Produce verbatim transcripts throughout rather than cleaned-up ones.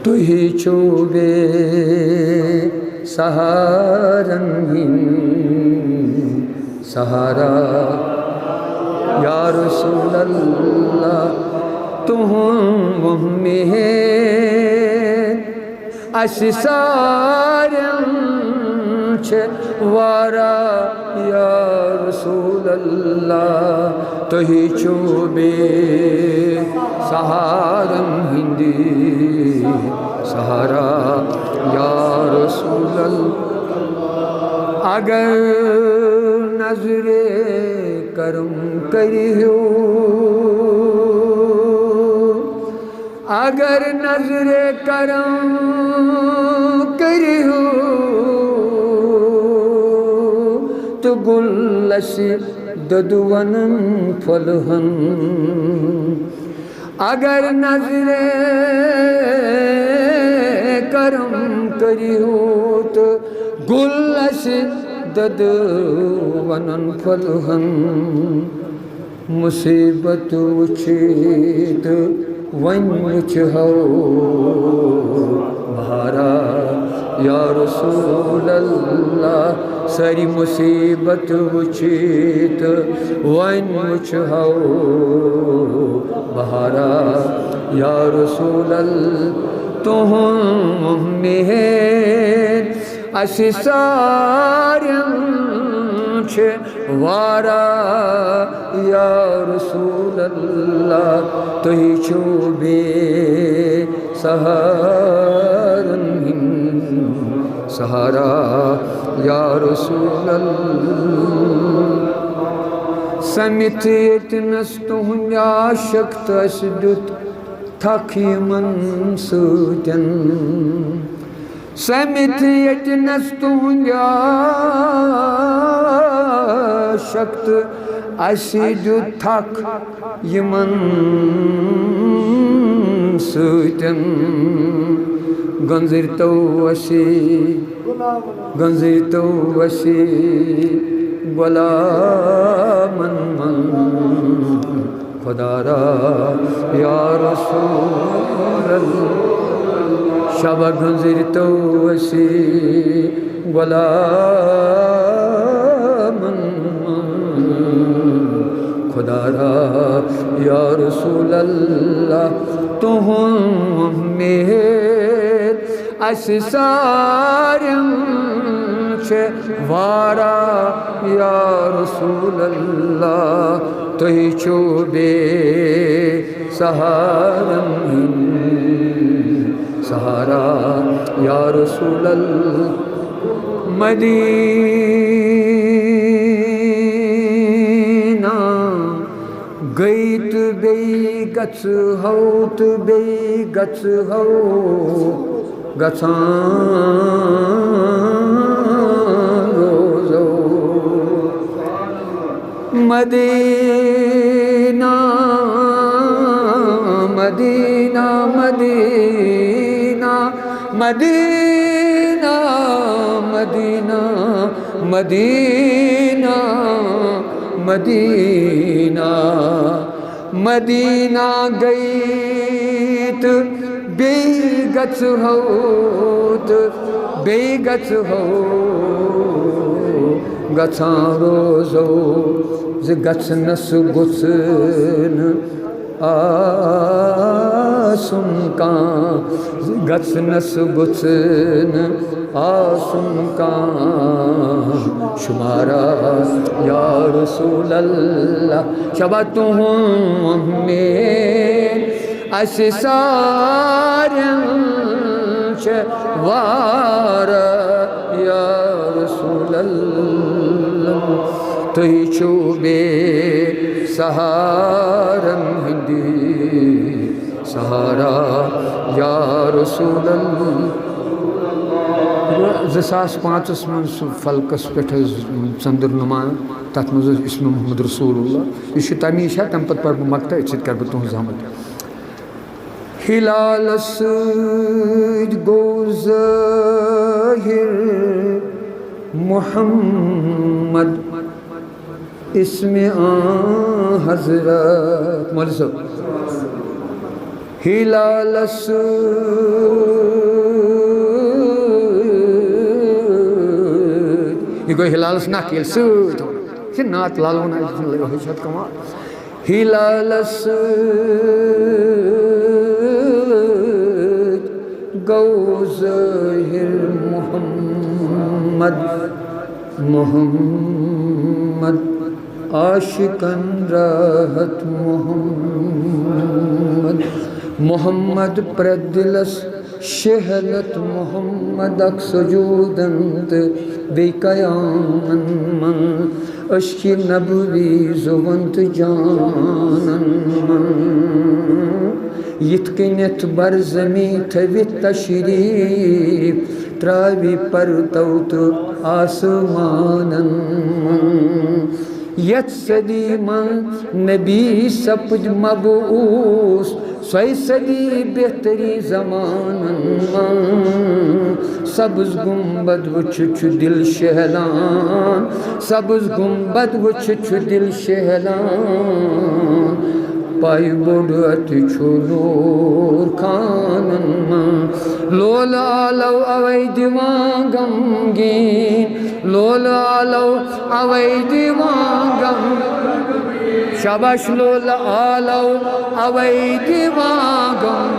تُہی چھِو بے سہارن ہٕنٛدۍ سہارا۔ یا رسول اللہ، تُہُنٛد وۄمید اَسہِ سارٮ۪ن چھِ واریاہ۔ یا رسول اللہ، تُہی چھِو بے سہارن ہٕنٛدۍ سہارا۔ یا رسول اللہ، اگر نظرِ کرم کٔرِہِو، اگر نظرِ کرم کٔرِہِو تہٕ گُل اَسہِ دۄدوَنَن پھۄلہَن۔ اگر نظرِ کرم کٔرِہِو تہٕ گُل اَسہِ دۄدوَنَن پھۄلہَن۔ مصیبت وٕچھِتھ وۄنۍ وٕچھِ ہو بہارا۔ یا رسول اللہ، سٲری مصیبت وٕچھِتھ وۄنۍ وٕچھِ ہو بہارا۔ یا رسول اللہ، تُہُنٛد وۄمید اَسہِ سارٮ۪ن چھِ واریاہ۔ یا رسول اللہ، تُہی چھِو بے سہارن ہٕنٛدۍ سہارا۔ یا رسول اللہ، سٔمِتھ ییٚتہِ نَس تُہُنٛد عاشق تہٕ اَسہِ دیُت تھکھ یِمن سۭتٮ۪ن۔ سٔمِتھ ییٚتہِ نَس تُہُنٛد عاشق تہٕ اَسہِ دیُت تھکھ یِمن سۭتٮ۪ن۔ گٔنٛزٕرۍ تو اَسہِ، گٔنٛزٕرۍ تو اَسہِ غلامن منٛز خدا را۔ یا رسول اللہ، شبہ گٔنٛزٕرۍ تو اَسہِ غلامن منٛز خدا را۔ یا رسول اللہ، تُہُنٛد وۄمید اَسہِ سارٮ۪ن چھِ واریاہ۔ یا رسول اللہ، تُہی چھِو بے سہارن ہٕنٛدۍ سہارا۔ یا رسول اللہ، مدینہ گٔے تہٕ بیٚیہِ گژھٕ ہو تہٕ بیٚیہِ گژھٕ ہو، گژھان روزو۔ مدینہ، مدینہ، مدینہ، مدینہ، مدینہ، مدینہ، مدینہ، مدینہ گٔے تہٕ بیٚیہِ گژھٕ ہو تہٕ بیٚیہِ گژھٕ ہو، گژھان روزو زِ گژھنَس گوٚژھ نہٕ آسُن کانٛہہ، گژھنَس گوٚژھ نہٕ آسُن کانٛہہ شُمارا۔ یا رسول اللہ، شبہ تُہُنٛد وۄمید اَسہِ سارٮ۪ن چھِ واریاہ۔ یا رسول اللہ، تُہۍ چھِو بے سہارن ہٕنٛدۍ سہارا۔ یا رسول اللہ۔ زٕ ساس پانٛژَس منٛز سُہ فلکَس پٮ۪ٹھ حظ ژٔنٛدٕر نُما، تَتھ منٛز اوس اسمِ محمد رسول اللہ۔ یہِ چھُ تَمی شاہ، تَمہِ پَتہٕ پَرٕ بہٕ مقطع، أتھۍ سۭتۍ کَرٕ بہٕ تُہٕنٛز زحمت۔ ہلالس سۭتۍ گوٚو ظٲہِر محمد اسمِ آن حضرت۔ مولوی صٲب۔ ہلالس سۭتۍ۔ یہِ گوٚو ہلالس نکھ ییٚلہِ سۭتۍ ووٚن۔ یہِ چھِ نعت لالوُن، یہِ چھُ کمال۔ ہلالس سۭتۍ گوٚو ظٲہِر محمد، محمد۔ عاشقن راحت محمد، محمد پرٛٮ۪تھ دِلس شہلت محمد۔ اکھ سجودن تہٕ بیٚیہِ قیامن منٛز عشقِ نبوی زُوَن تہٕ جانن منٛز۔ یِتھ کٔنٮ۪تھ برزمی تھٲوِتھ تشریف ترٛاوِ پرتو تہٕ آسمانن منٛز۔ یتھ صدی منٛز نبی سپد مبعوث، سۄے صدی بہتری زمانن منٛز۔ سبز گنبد وٕچھِتھ چھُ دل شہلان، سبز گنبد وٕچھِتھ چھُ دل شہلان۔ پاے بوٚڑ اَتہِ چھُ نوٗر خانن منٛز۔ لولہٕ آلو اوے دِوان غمگیٖن، لولہٕ آلو اوے دِوان غم۔ شاباش، لولہٕ آلو اوے دِوان غم۔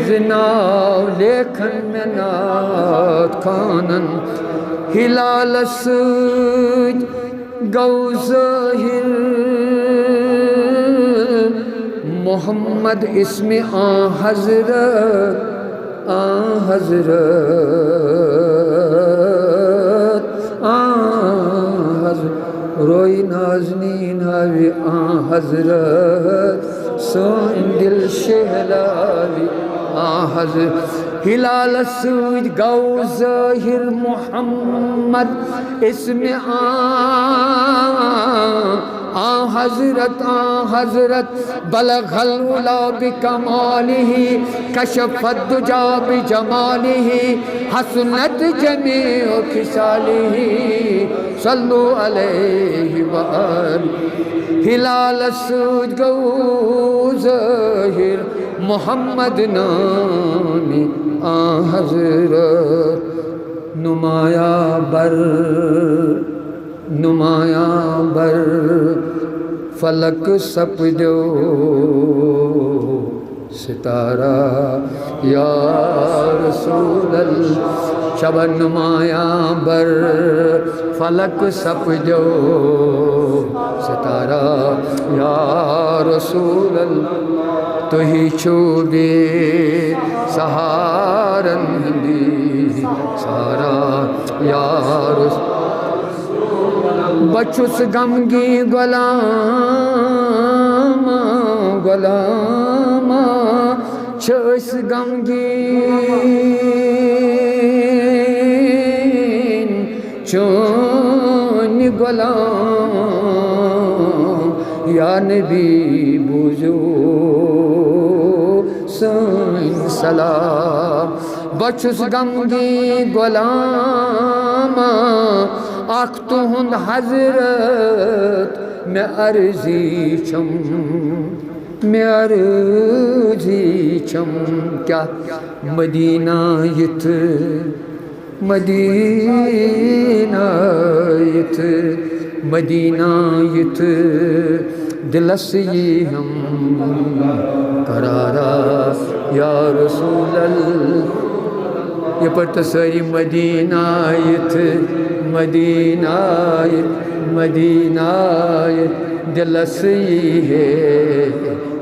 زِ ناو لیکھن مےٚ نعت خانن۔ ہلالس سۭتۍ گوٚو ظٲہِر محمد اسمِ آن حضرت، آن حضرت، آن حضرت۔ روے نازنیٖن ہاوِ آن حضرت، سٲنۍ دل شہلاوِ آن حضرت۔ ہلالس سۭتۍ گوٚو ظٲہِر محمد اسمِ آن، آن حضرت، آن حضرت۔ بلغ العلا بکمالہ، کشف الدجی بجمالہ، حسنت جمیع خصالہ۔ صلوا علیہ وآلہ۔ ہلالس سۭتۍ گوٚو ظٲہِر محمد نامِ آن حضرت۔ نمایاں بر، نمایاں بر فلک سپدیو ستارہ یا رسول اللہ۔ شب نمایاں بر فلک سپدیو ستارہ یا رسول اللہ۔ تُہی چھِو بے سہارن ہٕنٛدی سہارا یا رسول۔ بہٕ چھُس غمگیٖن غلام، غلام چھِ أسۍ غمگیٖن چٲنۍ غلام۔ یا نبی بوٗزِو سٲنۍ سلام۔ بہٕ چھُس غمگیٖن غلام اکھ تُہُنٛد حضرت، مےٚ عرضی چھم، مےٚ عرضی چھم کیٛاہ مدینہ یِتھ، مدینہ یِتھ، مدینہ یِتھ دلس یی ہم قرارا یا رسول اللہ۔ یہِ پٲٹھۍ تہٕ سٲری مدینہ یِتھ، مدینہ یِتھ، مدینہ یِتھ دلس یی ہے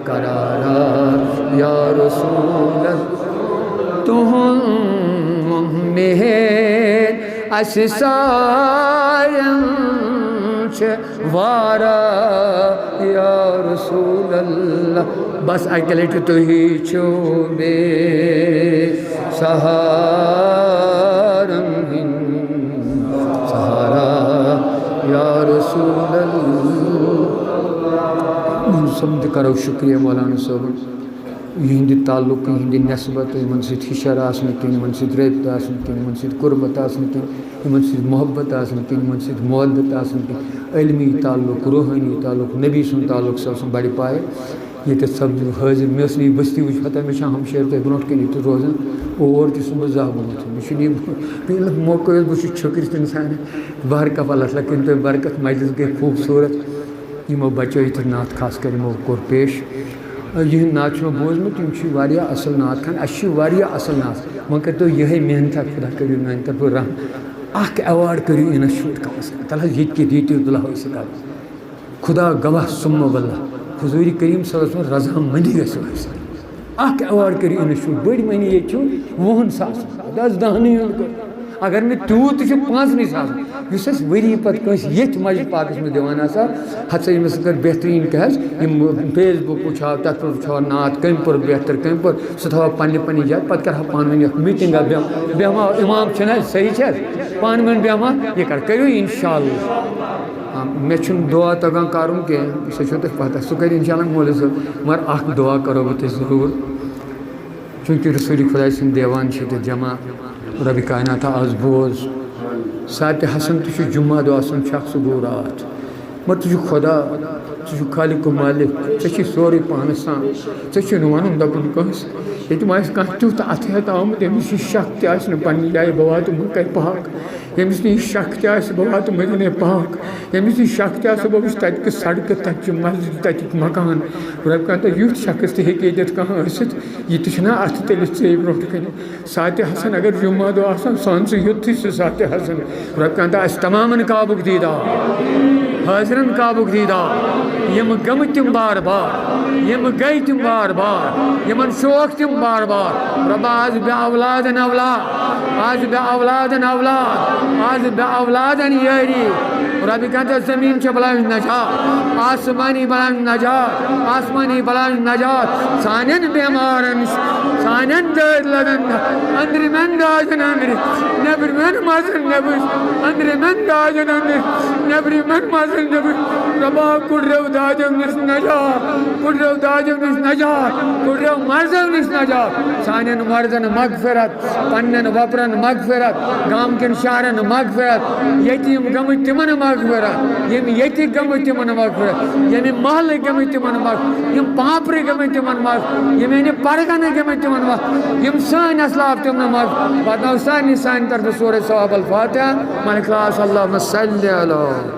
قرارا یا رسول اللہ۔ تُہُنٛد مہر اَسہِ سارٮ۪ن چھِ واریاہ یا رسول اللہ۔ بس اَکہِ لٹہِ تُہی چھِو بے سہارن ہٕنٛدۍ سہارا یا رسول اللہ۔ سمد کرو شکریہ مولانا صٲبن۔ یِہِنٛدِ تعلق، یِہِنٛدِ نسبت، یِمن سۭتۍ ہِشر آسنہٕ کِنۍ، یِمن سۭتۍ رٲبطہٕ آسنہٕ کِنۍ، یِمن سۭتۍ قربت آسنہٕ کِنۍ، یِمن سۭتۍ محبت آسنہٕ کِنۍ، یِمن سۭتۍ مودت آسنہٕ کِنۍ، علمی تعلق، روحٲنی تعلق، نبی سُنٛد تعلق، صلی اللہ علیہ وسلم بڑِ پایہِ۔ ییٚتٮ۪تھ سپدٕ بہٕ حٲضِر، مےٚ ٲس نہٕ یہِ بستی وٕچھمٕژ، پتہ مےٚ چھا ہمشیر تۄہہِ برونٛٹھ کَنہِ ییٚتٮ۪تھ روزان، اور تہِ چھُس بہٕ زانٛہہ گوٚمُت۔ مےٚ چھُنہٕ یہِ، ییٚلہِ موقع اوس، بہٕ چھُس چھٔکرِس تٔمِس ہاونہِ، بہر کفالت لکن تۄہہِ برکت، مجلس گٔے خوٗبصوٗرت، یِمو بچٲے ییٚتٮ۪تھ نعت خاص کر یِمو کوٚر پیش۔ یِہُنٛد نعت چھُ مےٚ بوٗزمُت، یِم چھِ واریاہ اَصٕل نعت خوان، اَسہِ چھِ واریاہ اَصٕل نعت، وۄنۍ کٔرۍتو یِہوٚے محنت اکھ، خدا کٔرِو میٛانہِ طرفہٕ رحم، اکھ ایوارڈ کٔرِو انسچوٗٹ کمس کم، تلہٕ حظ ییٚتہِ کہِ ییٚتہِ تُلہو أسۍ یہِ کتھ۔ خدا گواہ ثم واللہ، حضور کریم صلی اللہ علیہ وسلم رضامندی گژھِ حٲصِل۔ اکھ ایوارڈ کٔرِو انسچوٗٹ، بٔڑۍ مٔنی ییٚتہِ چھُ وُہن ساسن، دس دہنٕے ہُنٛد کٔر۔ اگر نہٕ تیوٗت تہِ چھُ، پانٛژنٕے ساسن۔ یُس اَسہِ ؤری پتہٕ کٲنٛسہِ ییٚتھۍ مسجد پاکس منٛز دِوان آسان، ہتہٕ سا ییٚمِس سۭتۍ کٔر بہتریٖن کیٛاہ حظ، یِم Facebook وٕچھہو، تتھ پٮ۪ٹھ وٕچھہو نعت کٔمۍ پوٚر بہتر، کٔمۍ پوٚر، سُہ تھاوو پننہِ پننہِ جایہِ، پتہٕ کرہو پانہٕ ؤنۍ اکھ میٖٹنگ اکھ، بیٚہم-، بیٚہمو، امام چھُنہٕ حظ، صحیح چھِ حظ، پانہٕ ؤنۍ بیٚہمو، یہِ کر، کٔرِو انشاءاللہ۔ آ، مےٚ چھُنہٕ دُعا تگان کَرُن کینٛہہ، سُہ چھُو تۄہہِ پَتہ، سُہ کَرِ اِنشاء اللہ مولوی صٲب، مگر اَکھ دُعا کَرو بہٕ تۄہہِ ضروٗر، چوٗنٛکہِ رسوٗلِ خۄداے سُنٛد دیوان چھِ ییٚتہِ جمع، رۄبِ کائنات آز بوز، ساعتِ حسن تہِ چھُ جمعہ دۄہ آسان، چھُ اَکھ سُہ گوٚو راتھ، مگر ژٕ چھُکھ خۄدا، ژٕ چھُکھ خالق و مالک، ژےٚ چھُے سورُے پانَس تام، ژےٚ چھُنہٕ وَنُن دَپُن کٲنٛسہِ، ییٚتہِ ما آسہِ کانٛہہ تیُتھ اَتھٕ ہٮ۪تھ آمُت، ییٚمِس یہِ شک تہِ آسہِ نہٕ پنٛنہِ جایہِ، بہٕ واتہٕ مُلکَے پاک۔ ییٚمِس نہٕ یہِ شک تہِ آسہِ، بہٕ واتہٕ مدیٖنَے پاک۔ ییٚمِس نہٕ یہِ شک تہِ آسہِ، بہٕ وٕچھِ تَتہِ کِژھ سڑکہٕ، تَتہِ چھِ مسجد، تَتِکۍ مکان۔ رۄبِ کانٛہہ، یُتھ شخص تہِ ہیٚکہِ ییٚتٮ۪تھ کانٛہہ ٲسِتھ، یہِ تہِ چھُنہ اَتھٕ تٔلِتھ ژےٚ برونٛٹھ کَنہِ۔ ساعتِ حسن اگر جمعہ دۄہ آسان، سُہ ہن ژٕ یُتھُے سُہ ساعتِ حسن۔ رۄبِ کانٛہہ، اَسہِ تمامَن کعبُک دیٖدار، حٲضرَن کعبُک دیٖدار، یِم گٔمٕتۍ تِم بار بار، یِم گٔے تِم بار بار، یِمَن شوق تِم بار بار۔ رۄبا، آز بے اولادن اولاد، آز بے اولادن اولاد، آز بے اولادن یٲری۔ رۄبِ کانٛہہ، زٔمیٖن چھِ بلایہِ نجات، آسمانی بلایہِ نجات، آسمانی بلایہِ نجات۔ سانٮ۪ن بٮ۪مارن، سانٮ۪ن دٲدۍ لدن، أنٛدرِمٮ۪ن دادٮ۪ن أنٛدرِ، نیٚبرِمٮ۪ن مزن نیٚبٕرۍ، أنٛدرِمٮ۪ن دادٮ۪ن أنٛدرِ، نیٚبرِمٮ۪ن مزن نیٚبٕرۍ۔ رۄبا، کُڑرو دادیو نِش نجات، کُڑرو دادیو نِش نجات، کُڑرو مرضو نِش نجات۔ سانٮ۪ن مرضن مغفرت، پننٮ۪ن وۄپرن مغفرت، گامہٕ کٮ۪ن شہرن مغفرت، یتیٖم گٔمٕتۍ تِمن مغفرت، یِم ییٚتہِ گٔمٕتۍ تِمن مغفرت، ییٚمہِ محلہٕ گٔمٕتۍ تِمن مغفرت، یِم پانٛپرٕ گٔمٕتۍ تِمن مغفرت، یِم یعنی پرگنہٕ گٔمٕتۍ تِمن مغفرت، یِم سٲنۍ اسلاف تِمن مغفرت۔ واتناو سارنٕے سانہِ طرفہٕ سورہ ثواب الفاتحہ، ملک لاس، اللہم صلی علی۔